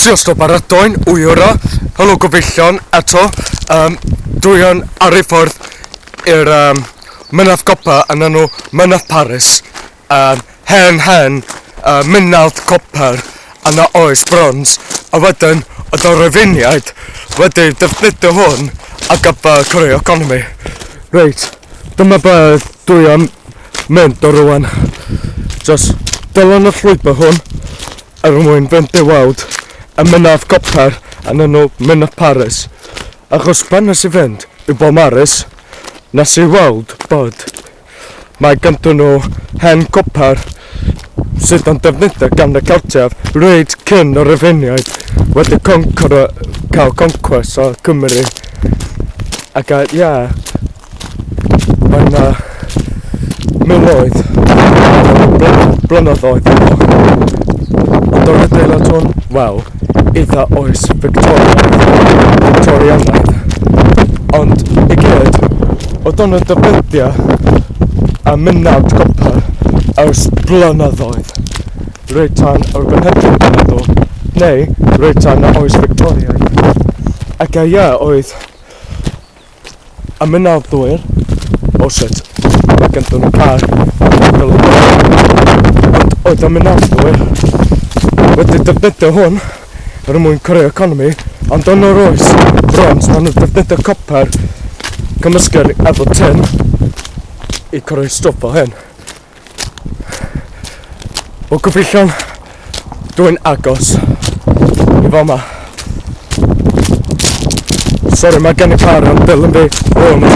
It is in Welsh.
Just o baratoi'n wyro. Helo gyfeillion eto. Dwi yn ar ei ffordd i'r Mynydd Copa yn enw Mynydd Paris. Hen hen Mynydd Copper yn y oes brons. A wedyn oedd y Rufeiniaid wedi defnyddio hwn ar gyfer creu economi. Reit, dyma be dwi am mynd o rwan. Just dilyn y llwybr hwn er mwyn fynd i weld y Mynydd Copper yn enw Mynydd Paris. Achos pan nes i fynd i Beaumaris, nes i weld bod mae ganddyn nhw hen copper sydd yn defnyddio gan y Celtiaid reit cyn y Rufeiniaid wedi concro, cael concwest o Cymru. Ac ie, yeah, Mae yna miloedd o blynyddoedd yn ôl. Ond o'r adeilad hwn, wel, eitha oes Victoriaidd, Victorianaidd. Ond i gyd, oedd o'n y defnyddio a mynawd copr ers blynyddoedd. Reit tan yr bynhedryn, dwi'n meddwl, neu reit tan y oes Victoriaidd. Ac ie, oedd A mynaddwyr, oh shit, mae ganddyn nhw car. Ond oedd y mynaddwyr wedi defnyddio hwn er mwyn creu economi, ond yn yr oes brons maen nhw'n defnyddio copper cymysgur efo tin i creu stwff fel hyn. O gyfeillion, dwi'n agos i fama. Sorry, mae gen i car yn dilyn fi. O,